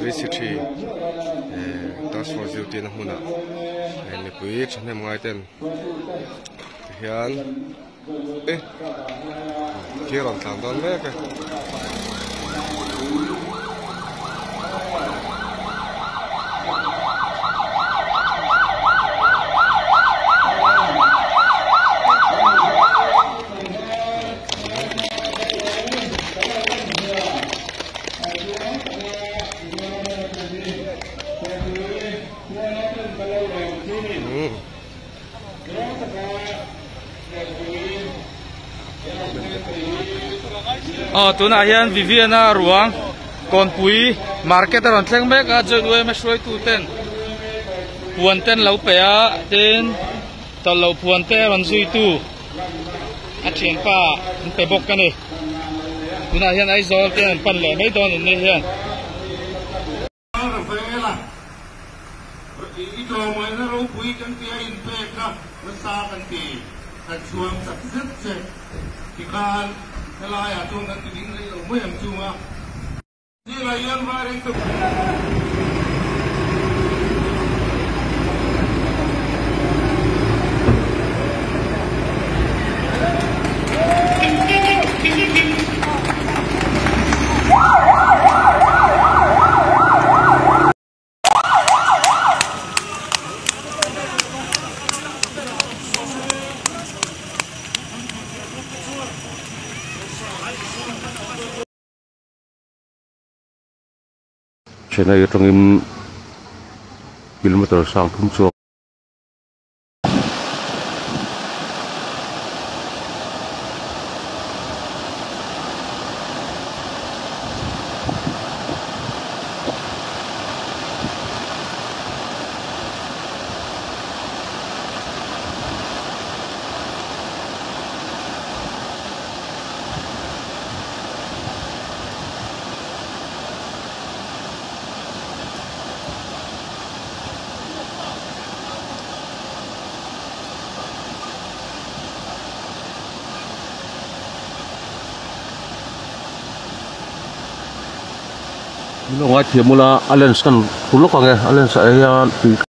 VC3 task force duty na hmunah mipui thahnem ngai ten tihian khi a rawn tlan dawn mek e. Aw tunah hian Viviana ruang Kawnpui market a rawn thleng mek a joint yma hruaitu ten puan ten lo pe a tin tawlh loh puan te a rawn zui tu a thianpa an pe bawk a ni tunah hian Aizawl te an pan leh mai dawn an ni hian. Rafaela, I tlawmngaihna ropui kan ti a inpek a, nasa kan ti, kan chhuang tak zet che. Tikhan helaiah chuan kan ti ding rei lo mai ang chunga. Zingah hian vai reng Chennai atangin kilometer sang thum chuak. Min lo ngaithiam ula a lens kan hmu lawk ang e a lens ah hian tui.